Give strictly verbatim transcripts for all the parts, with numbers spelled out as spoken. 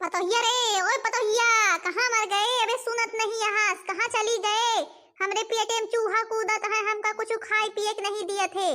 पतोहिया रे, ओए पतोहिया, कहाँ मर गए? अबे सुनत नहीं यहाँ, कहाँ चली गए? हमरे पेटे में चूहा कूदत है, हमका कुछ खाए पिए के नहीं दियत है।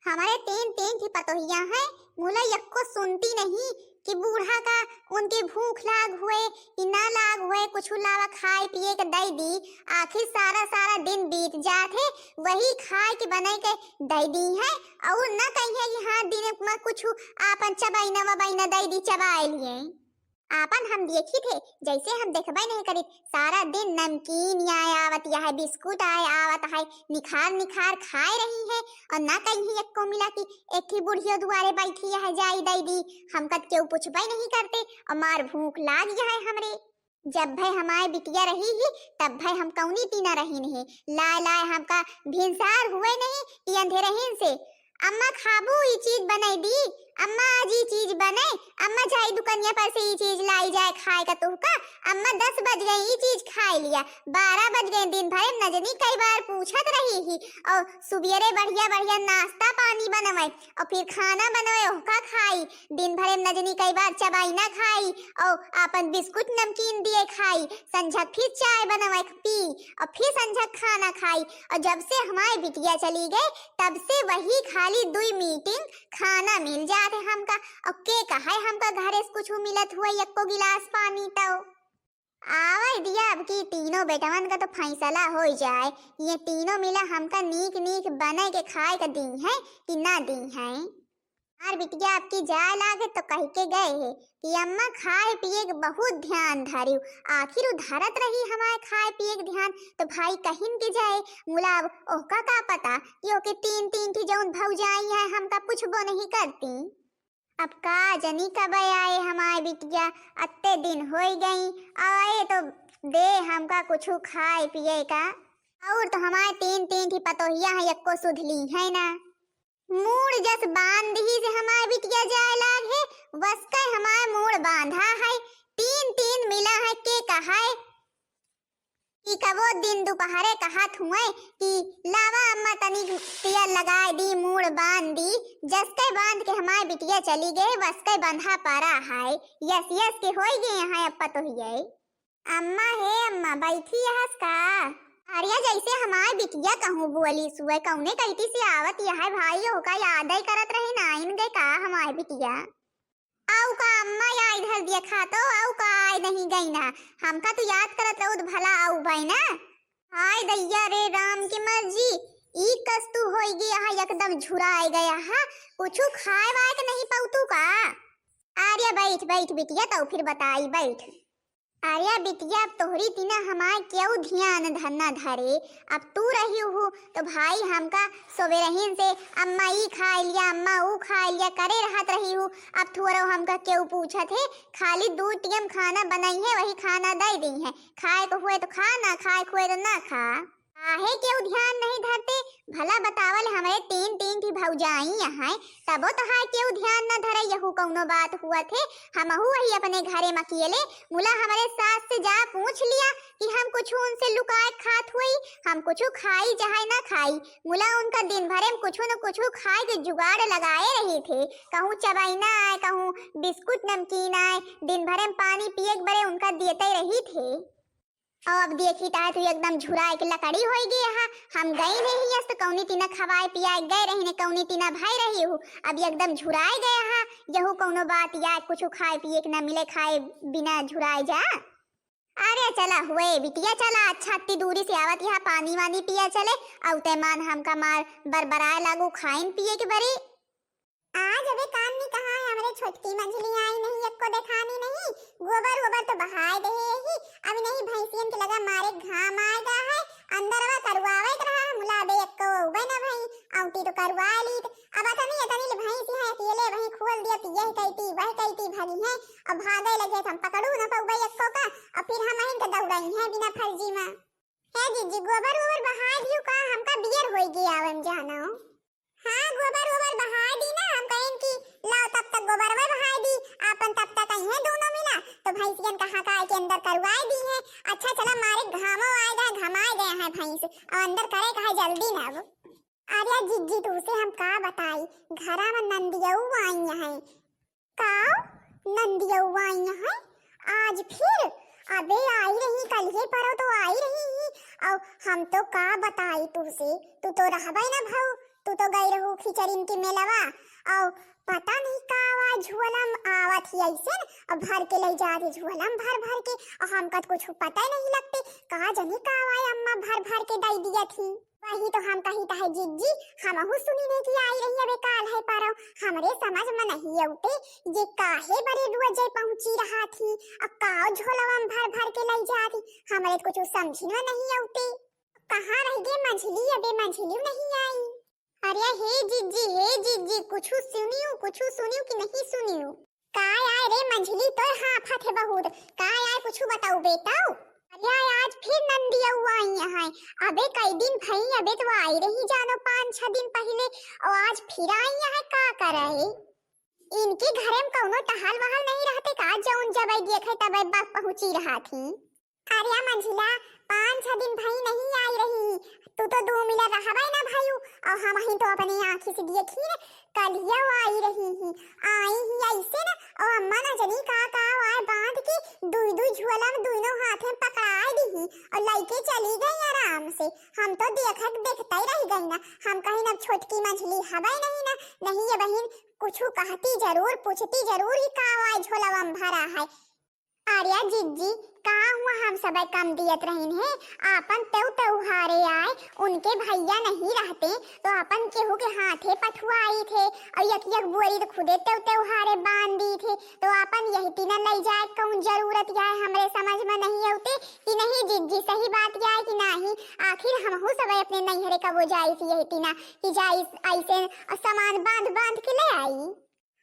हमारे तीन, तीन ठे पतोहिया हैं, मुला यक्को सुनती नहीं कि बूढ़ा का उनके भूख लाग हुए कि ना लाग हुए, कुछ लावा खाए पिए के दे दी। आखिर सारा, सारा दिन बीत जात है, वही खाए के बने के दे दी है, और ना कहिए कि हाँ, दिन में कुछ आपन चबाइना वबाइना दे दी, चबाए लिए। आपन हम देखी थे, जैसे हम देखबे नहीं करित, सारा दिन नमकीन आए आवत, यह बिस्कुट आए आवत है, निखार निखार खाए रही है, और ना कहीं यक्को मिला कि एक ही बुढ़ियो दुआरे बैठी है, जाई दे दी, हमका त केहू पूछबे नहीं करते, और मार भूख लाग है हमरे। जब भय हमारे बिटिया रही ही, तब भय हम कौनी तीना रही नहीं, लाए लाए हमका भिनसार हुए नहीं कि अंधेरहीन से, "अम्मा खाबू, ई चीज बनाई दी, अम्मा आज ई चीज बने, अम्मा जाई दुकनिया पर से ई चीज लाई जाए खाए का तुहका, अम्मा दस बज गए, ई चीज खाए लिया, बारह बज गए।" दिन भर में न जनी कई बार पूछत रही ही, और सुबेरे बढ़िया बढ़िया नाश्ता पानी बनवे, और फिर खाना बनवे, ओहका खाई, दिन भर में न जनी कई बार चबाइना खाई, और आपन बिस्कुट नमकीन दिए खाई, संझक फिर चाय बनवे पी, और फिर संझक खाना खाई, और जब से हमारे बिटिया चली गए, तब से वही खाली दुई मीटिंग खाना मिल जात है हमका। और के कहे हमका घरे से कुछ मिलत हुआ यक्को गिलास पानी तो? आवे दिया, अब की तीनों बेटवन का तो फैसला हो जाए, ये तीनों मिला हमका नीक नीक बने के खाए का दी है कि ना दी है। हमार बिटिया आपकी जाए लागे तो कह के गए है कि अम्मा खाए पिए के बहुत ध्यान धरियो। आखिर उ धरत रही हमारे खाए पिए के ध्यान, तो भाई कहिन के जाए, मुला अब ओहका का पता कि ओके तीन तीन ठी जौन भौजाई है हमका पूछबो नहीं करती। अब का जनी कब आए हमारे बिटिया, अत्ते दिन होई गई, आए तो दे हमका कुछ खाए पिए का। और तो हमारे तीन तीन ठी पतोहिया है, यक्को सुधली है ना। मूड़ जस बांध ही से हमार बिटिया जाए लाग है, वसके हमार मूड़ बांधा है। तीन तीन मिला है के कहाए कि कबो दिन दोपहरे कहत हुए कि लावा अम्मा तनी तेल लगाए दी, मूड़ बांध दी। जसके बांध के हमार बिटिया चली गए, वसके बंधा पड़ा है। यस यस के होई गए हैं अब पतोहिए। अम्मा हे अम्मा, बैठी यहस का? अरे जैसे हमार बिटिया कहूँ बोली सुए, कौने कहिती से आवत यह भाई, ओका याद ही करत रही ना, आइन गए का हमार बिटिया? आऊ का अम्मा, या इधर देखा तो, आऊ का आए नहीं गई ना, हमका तो याद करत रहू तो भला आऊ भाई ना। हाय दैया रे राम की मर्जी, ई कस्तू होई गया है, एकदम झुराए गया है, कुछ खाए वाए के नहीं पौतू का? अरे बैठ बैठ बिटिया, तो फिर बताई, बैठ। अरे बिटिया, अब तोहरी तिना हमार केहू ध्यान धन्ना धरे। अब तू रही हु तो भाई हमका सोबेरहिन से अम्मा ई खाए लिया, अम्मा ऊ खाए लिया करे रहत रही हु। अब थोरो हमका केहू पूछत है, खाली दू टेम खाना बनाई है, वही खाना दे दी है। खाए को हुए तो खा, ना खाए को हुए तो ना खा। काहे केहू ध्यान नहीं धरते? भला बतावल, हमरे तीन, तीन ठी भौजाई यहाँ, तबो तोहार केहू ध्यान न धरे, यहू कौनो बात हुआ थे? हमहू वही अपने घरे में अकेले, मुला हमरे सास से जा पूछ लिया कि हम कुछ उनसे लुकाए खात हुई, हम कुछ खाई चाहे ना खाई, मुला उनका दिन भरे में कुछ न कुछ खाए के जुगाड़ लगाए रही थे, कहूँ चबाइना आए, कहूँ बिस्कुट नमकीन आए, दिन भरे में पानी पिए के बरे उनका देते रही थे। और अब देखी ताहे तू एकदम झुराए के लकड़ी होई गए हा। हम गई नहीं यस तो कौनी तिना खवाए पियाए गए रही ने, कौनी तिना भाई रही हूँ, अब एकदम झुराए गए हा। यहू कौनो बात या कुछ खाए पिए के ना मिले, खाए बिना झुराए जा। अरे चला हुए बिटिया, चला अच्छा अत्ती दूरी से आवत यहाँ पानी वानी पिया चले, औते मान हमका मार बरबराए लागू खाइन पिए के बरी। आज अबे काम नहीं कहाँ है, हमरे छोटकी मंझली आई नहीं, एक्को देखानी नहीं। गोबर ओबर तो बहाए दे ही, अब नहीं भैंसियन के लगा मारे घाम आए गा है, अंदरवा करवावे के रहा है, मुला बे एक्को उबे ना भई, औटी तो करवा लीत। अब अतनी अतनी ले भैंस है अकेले वही खोल दिया, तो यह कहती वह कहती भगी है, अब भागे लगे तो हम पकड़ू न पउबे एक्को का, और फिर हम अहिन के दौड़ई है बिना फर्जी में। हे जीजी, गोबर ओबर बहाए दियो का, हमका बियर होई गई आवम जानो। हाँ, गोबर ओबर बहाए दी ना, हम कहें कि लाओ तब तक गोबरवा बहाए दी, आपन तब तक आई है दोनों मिला, तो भैंसियन कहाँ का आए के अंदर करवाए दी है। अच्छा चला मारे घामो आए गए, घमाए गए हैं भैंस, और अंदर करे का है जल्दी ना अब। अरे जिज्जी तू से हम का बताई, घरा में नंदियऊ आई है। का नंदियऊ आई है? फिर अबे आई रही, कलिए परौ तो आई रही ही। और हम तो का बताई तुसे, तू तो रहबे ना भऊ, तू तो गई रहू खिचड़िन के मेलवा। और पता नहीं का आवाज झोलम आवत ही ऐसे न, और भर के लई जात ही झोलम भर भर के, और हमका तो कुछ पता ही नहीं लगते। का जनी का आवाज अम्मा भर भर के दई दिया थी। वही तो हम कही तहे जिज्जी, हमहू सुनी नहीं कि आई रही अबे काल्हे परौ। हमरे समझ में नहीं औते, ये काहे बरे रोजे पहुँची रहा थी, अब का झोलवा में भर भर के लई जाती, हमरे तो कुछ समझी में नहीं औते। कहाँ रह गए मंझली, अबे मंझली नहीं आई। अरे हे जिज्जी, हे जिज्जी, कुछ सुनियो, कुछ सुनियो कि नहीं सुनियो? काय आय रे मंझली, तोर हाफत है बहुत। काय आय, कुछ बताऊ बेटा? अरे आय, आज फिर नंदिया आई है। अबे कई दिन भई, अबे तो आई रही जानो पाँच छह दिन पहले, और आज फिर आई है, का करे? इनके घरे में कौनो टहल वहल नहीं रहते का, जौन जबै देखे तबै बक पहुँची रहा थी। अरे मंझिला, पाँच छह दिन भई नहीं आई रही, तू तो दो मिला रहबे ना भयू, और हमहिन तो अपने आँखी से देखी न, कलिया आई रही ही, आई ही ऐसे न, और अम्मा ना जनी का का आय बांध के दुई दुई झोला में दुइनो हाथे में पकड़ाए दी ही, और लइके चली गई आराम से। हम तो देखत देखते ही रह गई ना, हम कहीं अब छोटकी मंझली हबे नहीं ना, नहीं ये बहिन कुछ कहती जरूर, पूछती जरूर ही का आय झोलवा में भरा है। अरे जिज्जी, का हुआ हम सबे कम दियत रहिन है, आपन तेउ तेउहारे आय, उनके भैया नहीं रहते तो आपन केहू के हाथे पठुआई थे, और यक यक बोरी तो खुदे तेउ तेउहारे बांध दी थे, तो आपन यही तीना लई जाए कौन जरूरत आय, हमरे समझ में नहीं औते कि नहीं जिज्जी, सही बात आय कि नहीं? आखिर हमहू सबे अपने नैहरे कबो जाई थी यही तीना कि जाई ऐसे सामान बांध बांध के ले आई।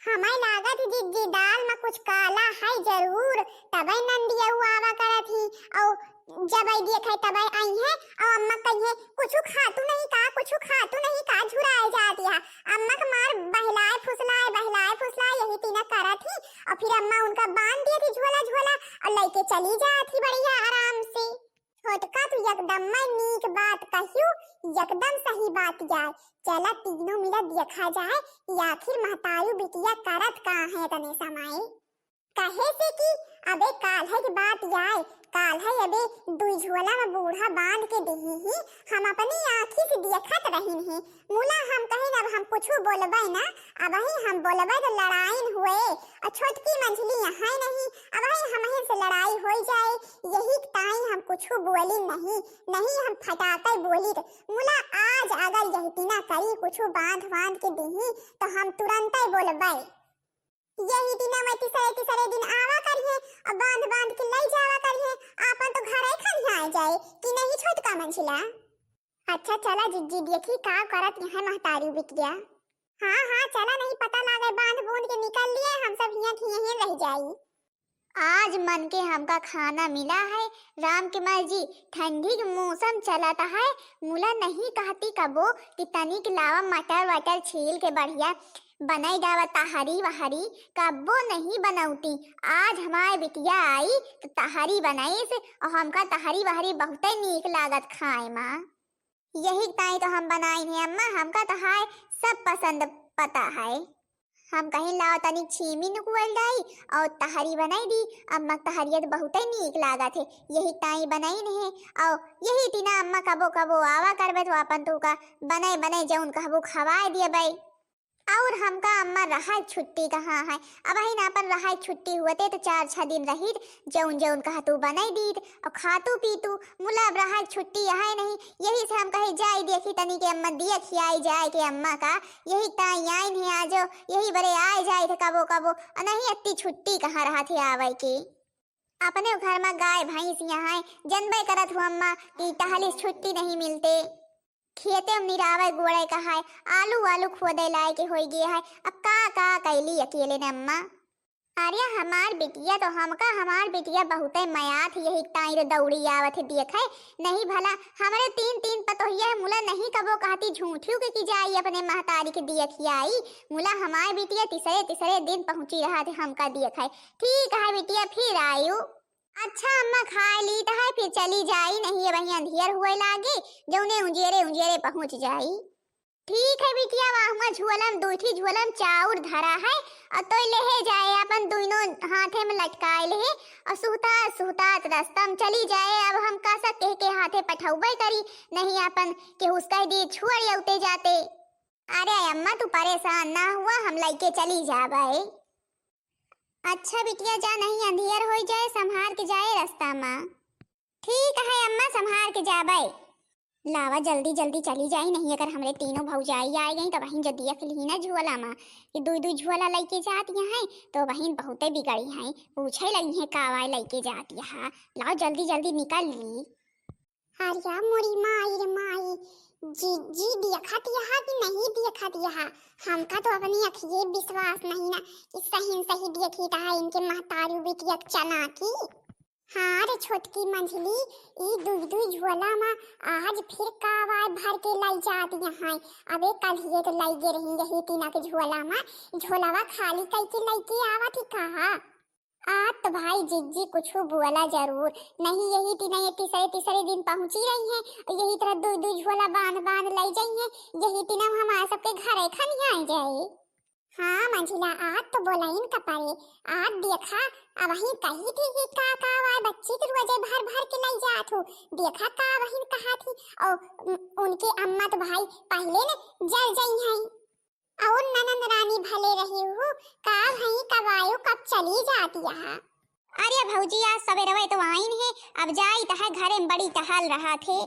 हमें लागत जिज्जी दाल में कुछ काला है जरूर, तबै नंदिया आवा करत ही, और जबै देखे तबै आई है, और अम्मा कही है, "कुछ खातू नहीं का, कुछ खातू नहीं का, झुराए जाती है।" अम्मा के मार बहलाए फुसलाए, बहलाए फुसलाए यही तीना करत ही, और फिर अम्मा उनका बांध दिए थी झोला झोला, और लइके चली जात ही बढ़िया आराम से। छोटका तू एकदम मैं नीक बात कहियो, एकदम सही बात आय। चला तीनों मिला देखा जाए कि आखिर महतारू बिटिया करत का है तने समय। कहे से कि अबे काल्हे की बात आय, काल्हे अबे दुई झोला में बूढ़ा बांध के देही ही, हम अपनी आँखी से देखत रहिन ही, मुला हम कहिन अब हम कुछ बोलबै ना, अबही हम बोलबै तो लड़ाइन हुए, और छोटकी मंझली यहाँ नहीं, अबही हमहिन से लड़ाई होई जाए, यही ताई हम कुछ बोलिन नहीं, नहीं हम फटाके बोलित, मुला आज अगर यही तीना करी कुछ बांध बांध के देही तो हम तुरंते बोलबै। यही तीना मैं तीसरे तीसरे दिन आवा करिए, और बांध बांध के लई जावा करिए, आपन तो घरे खनिया जाए कि नहीं छोटका मंझिला। अच्छा चला जिज्जी, देखी का करत यहाँ महतारी बिटिया। हाँ हाँ चला, नहीं पता लागे, बांध बूंद के निकल लिए, हम सब हियाँ के हियाँ रह जाई। आज मन के हमका खाना मिला है, राम के माई जी, ठंडी के मौसम चलत है, मुला नहीं कहती कबो कि तनिक लावा मटर वटर छील के बढ़िया बनाई डावा तहरी वहरी, कब्बो नहीं बनौती। आज हमार बिटिया आई तो तहरी बनाइस, और हमका तहरी वहरी बहुते नीक लागत खाए मा। यही ताई तो हम बनाइन है अम्मा, हमका तो हाय सब पसंद पता है। हम कहीं लाओ तनिक छीमी नुकुअल डाई और तहरी बनाई दी। अम्मा तहरिया तो बहुते नीक लागत है, यही ताई बनाइन है। और यही तीना अम्मा कबो कबो आवा करबे तो आपन तोका बने बने जौन कहबो खवाए दियबे। और हमका अम्मा रहाय छुट्टी कहाँ है? अबहिन आपन रहाय छुट्टी हुअते तो चार छह दिन रहित, जौन जौन कहतू बनाई दीत और खातू पीतू। मुला अब रहाय छुट्टी है नहीं, यही से हम कहे जाई देखी तनी के अम्मा दिया खियाई जाए के अम्मा का, यही ताई आइन है आजो, यही बरे आए जाए थे कबो कबो, और नहीं अत्ती छुट्टी कहाँ रहा थे आवे के। अपने घर में गाय भैंस यहाँ है, जनबे करत हो अम्मा कि टहलिस छुट्टी नहीं मिलते। खेते में निरावे गोड़े का है, आलू आलू खोदे लाए के होई गए है। अब का का कैली अकेले ने अम्मा? अरे हमार बिटिया तो हमका, हमार बिटिया बहुते मयात यही ताई रे दौड़ी आवत है देखे। नहीं भला हमरे तीन तीन पतोहिया है, मुला नहीं कबो कहती झूठियों के कि जाई अपने महतारी के दिया खियाई। मुला हमार बिटिया तीसरे तीसरे दिन पहुँची रहा थे हमका देखे। ठीक है बिटिया, फिर आयु। अच्छा अम्मा, खाए लीत है, फिर चली जाई, नहीं अबहीं अंधियर हुए लागे, जौने उंजेरे उंजेरे पहुँच जाई। ठीक है बिटिया, वहाँ झोला में, दुइ ठी झोला में चाउर धरा है, और तोय लेहे जाए, अपन दुइनो हाथे में लटकाए लेहे, और सुहतात सुहतात रस्ता में चली जाए। अब हम का सा केहू के हाथे पठउबे करी, नहीं अपन केहू से कह दिए छोड़ अउते जाते। अरे अम्मा, तू परेशान ना हुआ, हम लइके चली जाबे। अच्छा बिटिया, जा, नहीं अंधियर होइ जाए, संभार के जाए रस्ता मा। ठीक है अम्मा, संभार के जाबे। लावा, जल्दी जल्दी चली जाई, नहीं अगर हमरे तीनों भौजाई आइ गई तो बहिन जो देख लिही ना झोला मा कि दुइ दुइ झोला लइके जात यहाँ है, तो बहिन बहुते बिगड़ी हैं, पूछे लगी हैं का आवाज लइके जात यहाँ। लाओ जल्दी जल्दी निकल ली। अरे मोरी माई रे माई, जिज्जी देखत यहाँ कि नहीं देखत यहाँ? हमका तो अपनी अखिए विश्वास नहीं ना कि सही न सही देखी तहा इनके महतारू बिटिया के चना की। हाँ रे छोटकी मंझली, ई दुइ दुइ झोला मा आज फिर का आवाज भर के लइ जात यहाँ। अबे कल्हिए तो लइ गे रही यही टीना के झोला मा, झोलावा खाली कइके लइके आवत ही कहा। आज तो भाई जिज्जी कुछु बोला जरूर, नहीं यही टीना ये तीसरे तीसरे दिन पहुँची रही है, यही तरह दुइ दुइ झोला बांध बांध लइ जाई है, यही टीना हमारे सबके घरे खनियाए जाए। हाँ मंझिला, आज तो बोलाइन का परे, आज देखा, अबहिन कही थी कि का का आवाज बच्ची के रोजे भर भर के लइ जात हो, देखा का अबहिन कहा थी, और उनके अम्मा तो भाई पहले न जर जाई हैं। और ननद रानी भले रही हो, का भई कब आयो, कब चली जात यहाँ? अरे भौजी, आज सबेरवे तो आइन है, अब जाई त है घरे में बड़ी टहल रहा थे।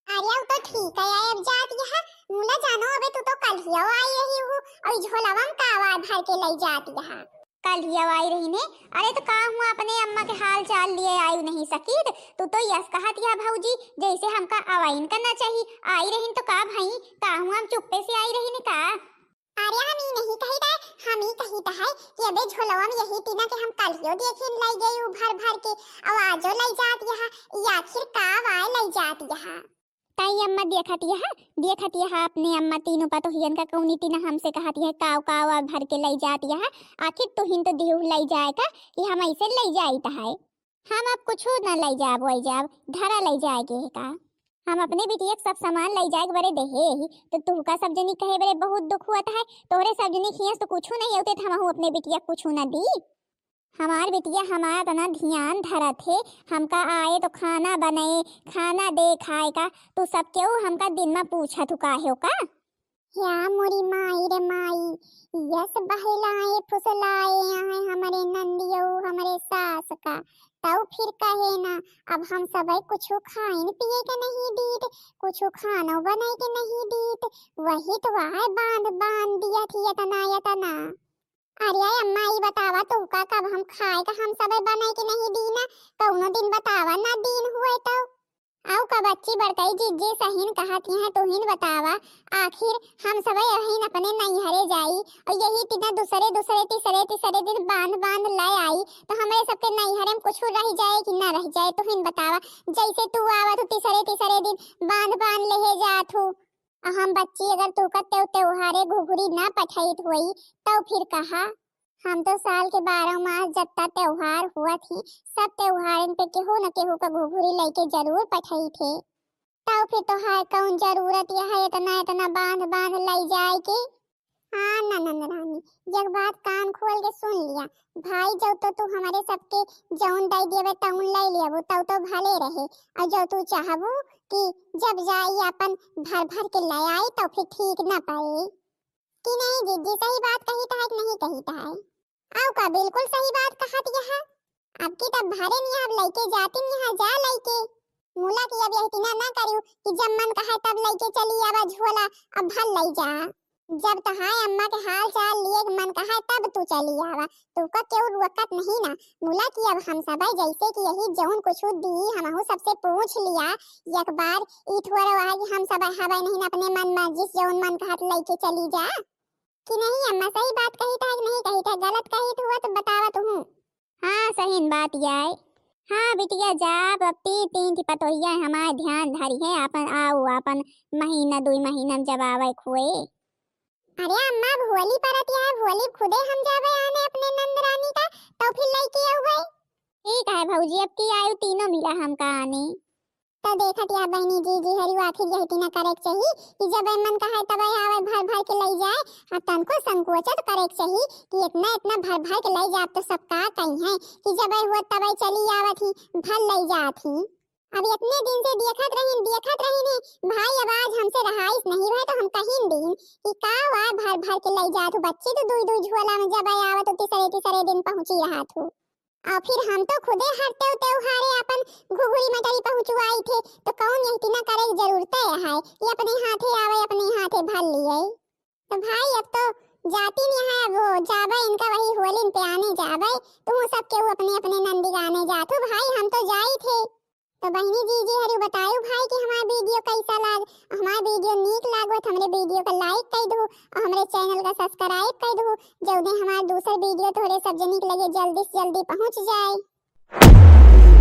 अरे अब तो ठीक है, अब जात यहाँ, मुला जानो अबे तू तो कल्हियो आई रही हो, और झोलावा में का आवाज भर के लइ जात यहाँ। कल्हियो आई रही ने, अरे तो का हुआ अपने अम्मा के हाल चाल लिए आई नहीं सकीत, तू तो यस कहत यहाँ भौजी, जैसे हमका अवाइन करना चाहिए, आई रही तो का भई, का हुआ हम चुप्पे से आई रही ने का? अरे हम ई नहीं कहित है, हम ई कहित है कि अबे झोलवा में यही टीना के हम कल्हियो देखिन लइ गई उ भर भर के, और आजो लइ जात यहाँ, ई आखिर का वाय लइ जात यहाँ? ताई अम्मा देखत यहाँ, देखत यहाँ अपने अम्मा तीनों पतोहियन का कौनी टीना हमसे कहत यहाँ काव काव भर के लइ जात यहाँ, आखिर तुहिन तो दिहु लइ जाए का कि हम ऐसे लइ जाइत है। हम अब कुछु न लइ जाब, वइ जाब, धरा लइ जाए के है का? हम अपने बिटिया के सब सामान लइ जाए के बरे देहे ही, तो तुहका सब जनी कहे बरे बहुत दुख हुआ है, तोहरे सब जनी खियास तो कुछु नहीं होते, तो हमहू अपने बिटिया के कुछु न दी। हमार बिटिया हमार तना ध्यान धरत है, हमका आए तो खाना बनाए, खाना दे खाए का, तू सब केहू हमका दिन में पूछत हु काहे हो का? या मोरी माई रे माई, यस बहलाए फुसलाए आए हमरे नंदियो, हमरे सास का। तउ फिर कहे ना, अब हम सबे कुछु खाइन पिए के नहीं दीत, कुछु खानो बनाए के नहीं दीत, वही तो आए बांध बांध दिया थी इतना इतना। अरे अम्मा, ई बतावा तू का, कब हम खाए का हम सबे बनाए के नहीं दीना, कौनो दिन बतावा ना दीन हुए तो। आउ का बच्ची बड़कई जिज्जी सहीन कहत हैं, तुहिन बतावा, आखिर हम सबे यहीन अपने नैहरे जाई, और यही तीना दूसरे दूसरे तीसरे तीसरे दिन बांध बांध ले आई, तो हमरे सबके नैहरे में कुछ रह जाए कि ना रह जाए, तुहिन बतावा। जैसे तू आवत हो तीसरे तीसरे दिन बांध बांध लेहे जात हो, आ हम बच्ची अगर तू का त्यों त्योहारे घुघुरी ना पठइत होई, तो फिर कहा? हम तो साल के बारह मास जत्ता त्योहार हुआ थी, सब त्योहारन पे केहू न केहू का घुघुरी लइके जरूर पठई थे। तब फिर तोहार कौन जरूरत यह इतना इतना बांध बांध लई जाए के? हाँ ननद रानी, एक बात कान खोल के सुन लिया, भाई जब तो तू हमारे सबके जौन दे देवे तौन ले लेबू, तब तो भले रहे, और जब तू चाहबू कि जब जाई अपन भर भर के ले आई, तो फिर ठीक ना पड़े। कि नहीं जिज्जी, सही बात कही है कि नहीं कही है? आउ का बिल्कुल सही बात कहत यह। अब की तब भरे नहीं, अब लइके जाती नहीं, जा लइके। मुला की अब यह तिना ना करियो कि जब मन कहे तब लइके चली आवा झोला, अब भर लई जा। जब तहाय अम्मा के हाल चाल लिए के मन कहे तब तू चली आवा, तू का केहू रोकत नहीं ना। मुला की अब हम सब जैसे कि यही जौन कुछ दी हमहू सबसे पूछ लिया एक बार, ई थोड़ा वह कि हम सब हवे नहीं ना अपने मन मर्जी से जौन मन कहत लइके चली जा। कि नहीं अम्मा, सही बात कही था कि नहीं कही था, गलत कही तो हुआ तो बतावा तुहू। हाँ, सही बात यह है। हाँ बिटिया, जा अब ती-, तीन ठी पतोहिया हमार ध्यान धरी है, आपन आउ, आपन महीना दुई महीना में जब आवे खुए। अरे अम्मा, भोली परत यह है, भोली खुदे हम जावे आने अपने नंद रानी का, तो फिर लइके आवे। ठीक है भौजी, अब की आयु तीनों मिला हमका आने। तो देखत या बहिनी जीजी हरिउ आखिर यही टीना करे के चाही कि जब मन कहे तब आवे भर भर के लई जाए। आ तनको संकोच तो करे के चाही कि इतना इतना भर भर के लई जाब तो सब का कही है कि जब हुआ तब चली आवत ही, भर लई जात ही। अब इतने दिन से देखत रहिन, देखत रहिन है भाई, अब आज हमसे रहाइस नहीं भय तो हम कहिन दीन कि का वा भर भर के लई जात हूँ बच्ची, तो दुई दुई झोला में जब आवत तो तीसरे तीसरे दिन पहुँची रहत हूँ। और फिर हम तो खुदे हर तेउ तेउ हारे अपन घुघुरी मटरी पहुँचवाई थे, तो कौन यही टीना करे के जरूरत है कि अपने हाथे आवे, अपने हाथे भर लिए। तो भाई अब तो जाती नहीं है, अब वो जाबे इनका वही होलिन पे आने जाबे, तू सब केहू अपने अपने नंदी गाने जात हो भाई, हम तो जाई थे। तो बहिनी जीजी हरिउ बतायु भाई कि हमार वीडियो कैसा लाग, हमार वीडियो नीक लागो तो हमरे वीडियो का लाइक कर दो और हमरे चैनल का सब्सक्राइब कर दो, जल्दी हमार दूसर वीडियो तोहरे सब जनी के लगे जल्दी से जल्दी पहुँच जाए।